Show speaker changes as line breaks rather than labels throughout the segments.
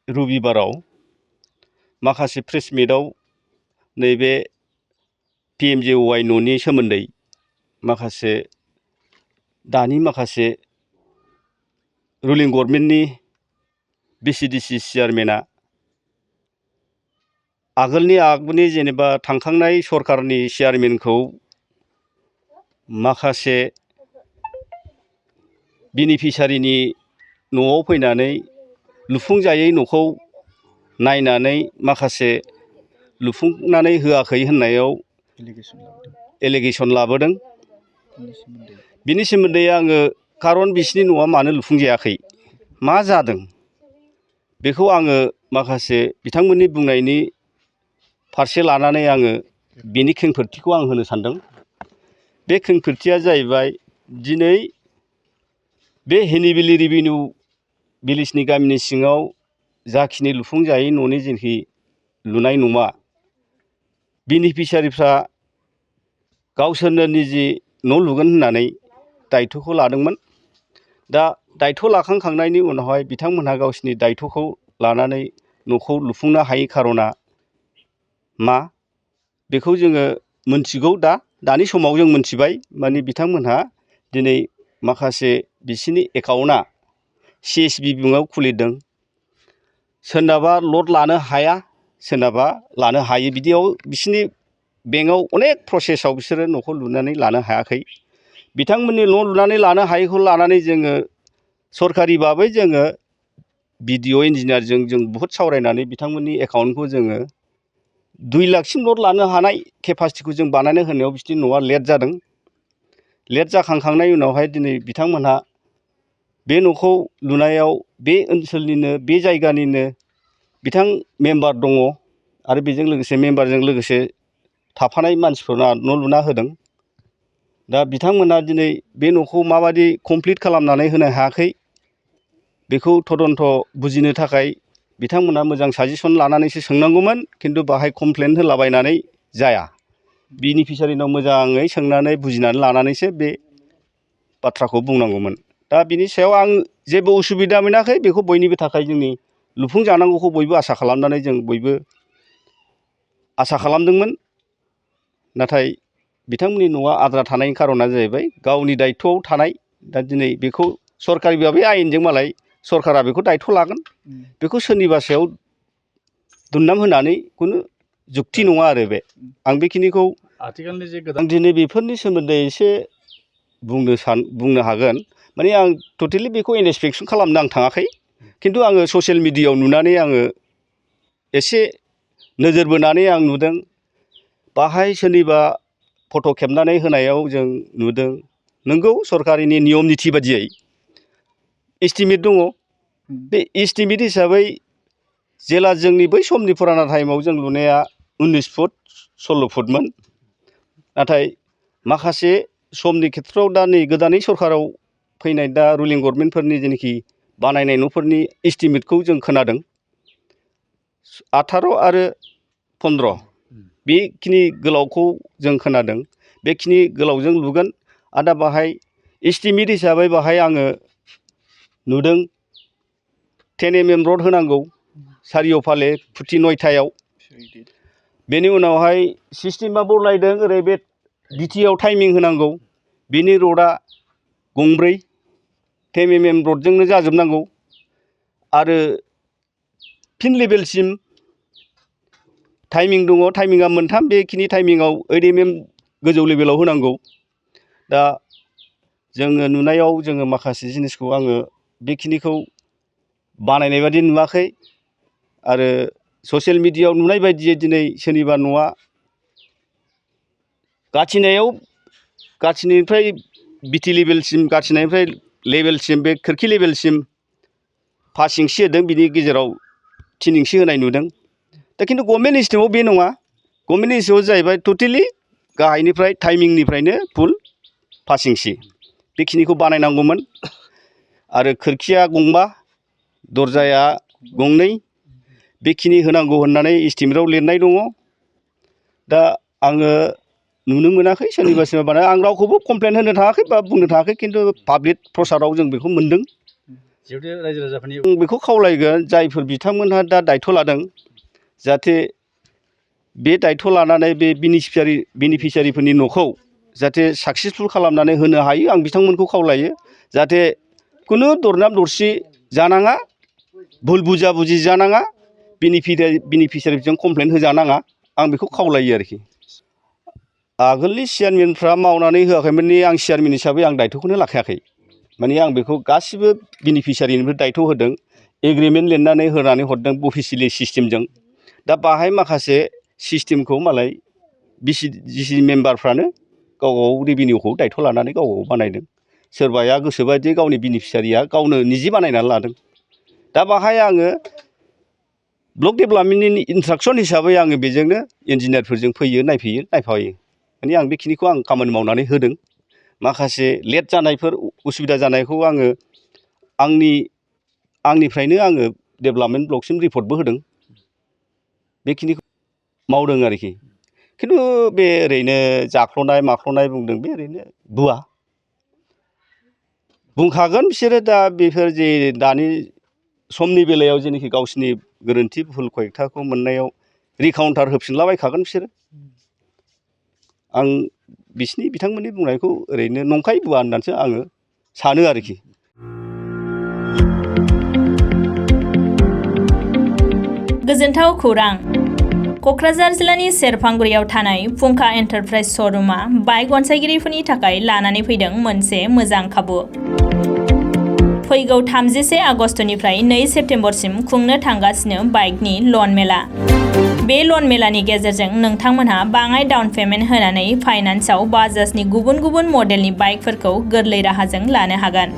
रबिबाराव माखासे प्रेस मिटआव नैबे PMAY-G न'नि सोमोन्दै माखासे दानि माखासे रुलिं गभर्नमेन्टनि BCDC चेयारमेना आगोलनि जेनेबा थांखांनाय सरकारनि चेयारमेनखौ माखासे बेनिफिसारिनि न'आव फैनानै लुफुंजायै न'खौ नायनानै माखासे लुफुंनानै होआखै होननायाव एलिगेसन लाबोदों। बिनि सोमोन्दै आङो खारन बिसिनि न'आ मानो लुफुंजायाखै मा जादों बेखौ आङो माखासे बिथांमोननि बुंनायनि फारसे लानानै आङो बिनि खेंफोरथिखौ आं होनो सानदों। बे खेंफोरथिया जाहैबाय दिनै बे हेनिबिलि रेभिनिउ भिलेजनि गामिनि सिङाव जाखिनि लुफुंजायै न'नि जेखि लुनाय न'मा बेनिफिसारिफ्रा गावसोरनो निजे न' लुगोन होननानै दायथ'खौ लादोंमोन। दा दायथ' लाखांनायनि उनावहाय बिथांमोनहा गावसिनि दायथ'खौ लानानै न'खौ लुफुंनो हायै खार'ना मा बेखौ जोङो मोनथिगौ। दानि समाव जों मोनथिबाय माने बिथांमोनहा दिनै माखासे बिसिनि एकाउन्टआ CSB मुङाव खुलिदों। सोरनाबा लट लानो हाया सोरनाबा लानो हायो बिदियाव बिसिनि बेंकआव अनेक प्रसेसआव बिसोरो न'खौ लुनानै लानो हायाखै। बिथांमोननि न' लुनानै लानो हायैखौ लानानै जोङो सरकारि भाबै जोङो BDO इन्जिनियारजों जों बहुद सावरायनानै बिथांमोननि एकाउन्टखौ जोङो 2 लाखसिम लट लानो हानाय केपासिटिखौ जों बानायनो होनायाव बिसिनि न'आ लेट जादों। लेट जाखांनायनि उनावहाय दिनै बिथांमोनहा बे न'खौ लुनायाव बे ओनसोलनिनो बे जायगानिनो बिथां मेम्बार दङ आरो बेजों लोगोसे मेम्बारजों लोगोसे थाफानाय मानसिफोरना न' लुना होदों। दा बिथांमोनहा दिनै बे न'खौ माबायदि कमप्लिट खालामनानै होनो हायाखै बेखौ तदन्त बुजिनो थाखाय बिथांमोनहा मोजां साजेसन लानानैसो सोंनांगौमोन, खिन्थु बाहाय कमप्लेन होलाबायनानै जाया। बेनिफिसारिनाव मोजाङै सोंनानै बुजिनानै लानानैसो बे बाथ्राखौ बुंनांगौमोन। दा बिनि सायाव आं जेबो उसुबिदा मोनाखै। बेखौ बयनिबो थाखाय जोंनि लुफुंजानांगौखौ बयबो आसा खालामनानै जों बयबो आसा खालामदोंमोन। नाथाय बिथांमोननि न'आ आद्रा थानायनि खारना जाहैबाय गावनि दायथ'आव थानाय। दा दिनै बेखौ सरकारि भाबै आयेनजों मालाय सरकारा बेखौ दायथ' लागोन। बेखौ सोरनिबा सायाव दुमनाम होनानै खुनु जुक्ति नङा आरो बे। आं बेखिनिखौ
आथिखालनि जे
आं दिनै बेफोरनि सोमोन्दै एसे बुंनो हागोन। माने आं टटेलि बेखौ इन्सपेक्सन खालामनो आं थाङाखै, खिन्थु आङो ससियेल मिडियायाव नुनानै आङो एसे नोजोर बोनानै आं नुदों। बाहाय सोरनिबा फट' खेबनानै होनायाव जों नुदों नंगौ सरकारिनि नियम निथि बादियै एस्टिमेट दङ। बे एस्टिमेट हिसाबै जेला जोंनि बै समनि फुराना टाइमाव जों लुनाया 19 फुट 16 फुटमोन। नाथाय माखासे समनि खेथ्रआव दा नै गोदानै सरकाराव फैनाय दा रुलिं गभर्नमेन्टफोरनि जेनाखि बानायनाय न'फोरनि एस्टिमेटखौ जों खोनादों 18 आरो 15 बेखिनि गोलावखौ जों खोनादों। बेखिनि गोलावजों लुगोन। आरो दा बाहाय एस्टिमेट हिसाबै बाहाय आङो नुदों 10 mm रड होनांगौ सारिय'फाले फुटि 9थायाव। बेनि उनावहाय सिस्टेमा बरनायदों ओरै बे बिटिआव टाइमिं होनांगौ। बिनि रडआ गंब्रै 10 mm रडजोंनो जाजोबनांगौ। आरो फिन लेभेलसिम टाइमिं दङ। टाइमिंआ मोनथाम। बेखिनि टाइमिंआव 8 mm गोजौ लेभेलाव होनांगौ। दा जोङो नुनायाव जोङो माखासे जिनिसखौ आङो बेखिनिखौ बानायनाय बादि नुवाखै। आरो ससियेल मिडियायाव नुनाय बायदियै दिनै सोरनिबा न'आ गाथिनिफ्राय बिटि लेभेलसिम गाथिनायनिफ्राय लेभेलसिम बे खोरखि लेभेलसिम 5 इंसि होदों। बिनि गेजेराव 3 इंसि होनाय नुदों। दा खिन्थु गभर्नमेन्ट एस्टिमेटआव बे नङा। गभर्नमेन्ट एस्टिमेटआव जाहैबाय टटेलि गाहायनिफ्राय टाइमिंनिफ्रायनो फुल 5 इंसि बेखिनिखौ बानायनांगौमोन। आरो खोरखिया 2 दरजाया 2 बेखिनि होनांगौ होननानै एस्टिमेटआव लिरनाय दङ। दा आङो नुनो मोनाखै सोरनिबा बानाय। आं रावखौबो कमप्लेन होनो थाङाखै बा बुंनो थाङाखै, खिन्थु पाब्लिक प्रसाराव जों बेखौ मोन्दों।
जिहेतु रायजो राजाफोरनि
आं बेखौ खावलायगोन जायफोर बिथांमोनहा दा दायथ' लादों जाहाथे बे दायथ' लानानै बे बेनिफिसियारिफोरनि न'खौ जाहाथे साक्सेसफुल खालामनानै होनो हायो आं बिथांमोनखौ खावलायो जाहाथे खुनु दरनाम दरसि जानाङा भुल बुजा बुजि जानाङा बेनिफिसियारिजों कमप्लेन होजानाङा आं बेखौ खावलायो आरोखि आगोलनि चेयारमेनफ्रा मावनानै होआखैमोननि आं चेयारमेन हिसाबै आं दायथ'खौनो लाखायाखै माने आं बेखौ गासिबो बेनिफिसियारिनिफ्राय दायथ' होदों एग्रिमेन्ट लिरनानै होनानै हरदों अफिसियेलि सिस्टेमजों दा बाहाय माखासे सिस्टेमखौ मालाय जिसि मेम्बारफ्रानो गाव गाव रेभिनिउखौ दायथ' लानानै गाव गाव बानायदों सोरबाया गोसोबायदि गावनि बेनिफिसियारिया गावनो निजे बानायनानै लादों दा बाहाय आङो ब्लक डेभेलपमेन्टनि इन्सट्राक्सन हिसाबै आङो बेजोंनो इन्जिनियारफोरजों फैयो नायफैयो नायफायो माने आं बेखिनिखौ आं खामानि मावनानै होदों माखासे लेट जानायफोर उसुबिदा जानायखौ आङो आंनिफ्रायनो आङो डेभेलपमेन्ट ब्लकसिम रिपर्टबो होदों बेखिनिखौ मावदों आरोखि खिन्थु बे ओरैनो जाख्ल'नाय माख्ल'नाय बुंदों बे ओरैनो भुवा बुंखागोन बिसोरो दा बेफोर जे दानि समनि बेलायाव जेनाखि गावसिनि गोरोन्थि भुल कयेक्टाखौ मोननायाव रिकाउन्टार होफिनलाबायखागोन बिसोरो आं बिथांमोननि बुंनायखौ ओरैनो नंखाय भुवा होननानैसो आङो सानो आरोखि
गोजोनथाव खौरां क'क्राझार जिल्लानि सेरफांगुरियाव थानाय फुंखा एन्टारप्राइज श'रुमा बाइक अनसायगिरिफोरनि थाखाय लानानै फैदों मोनसे मोजां खाबु फैगौ 31 आगस्तनिफ्राय 2 सेप्तेम्बरसिम खुंनो थांगासिनो बाइकनि लन मेला बे लन मेलानि गेजेरजों नोंथांमोनहा बाङाय डाउन पेमेन्ट होनानै फाइनान्सआव बाजाजनि गुबुन गुबुन मडेलनि बाइकफोरखौ गोरलै राहाजों लानो हागोन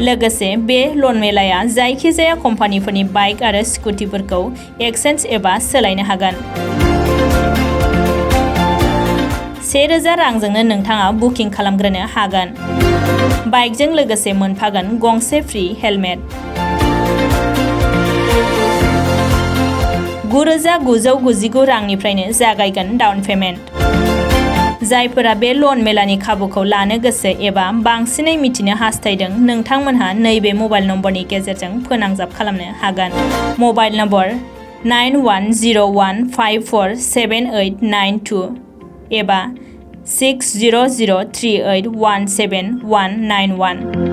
लोगोसे बे लन मेलाया जायखिजाया कम्पानिफोरनि बाइक आरो स्कुटिफोरखौ एक्सचेन्ज एबा सोलायनो हागोन 1000 रांजोंनो नोंथाङा बुकिं खालामग्रोनो हागोन बाइकजों लोगोसे मोनफागोन गंसे फ्रि हेलमेट 9999 रांनिफ्रायनो जागायगोन डाउन पेमेन्ट जायफोरा बे लन मेलानि खाबुखौ लानो गोसो एबा बांसिनै मिथिनो हास्थायदों नोंथांमोनहा नैबे मबाइल नम्बरनि गेजेरजों फोनांजाब खालामनो हागोन मबाइल नम्बर 9101547892 एबा 6003817191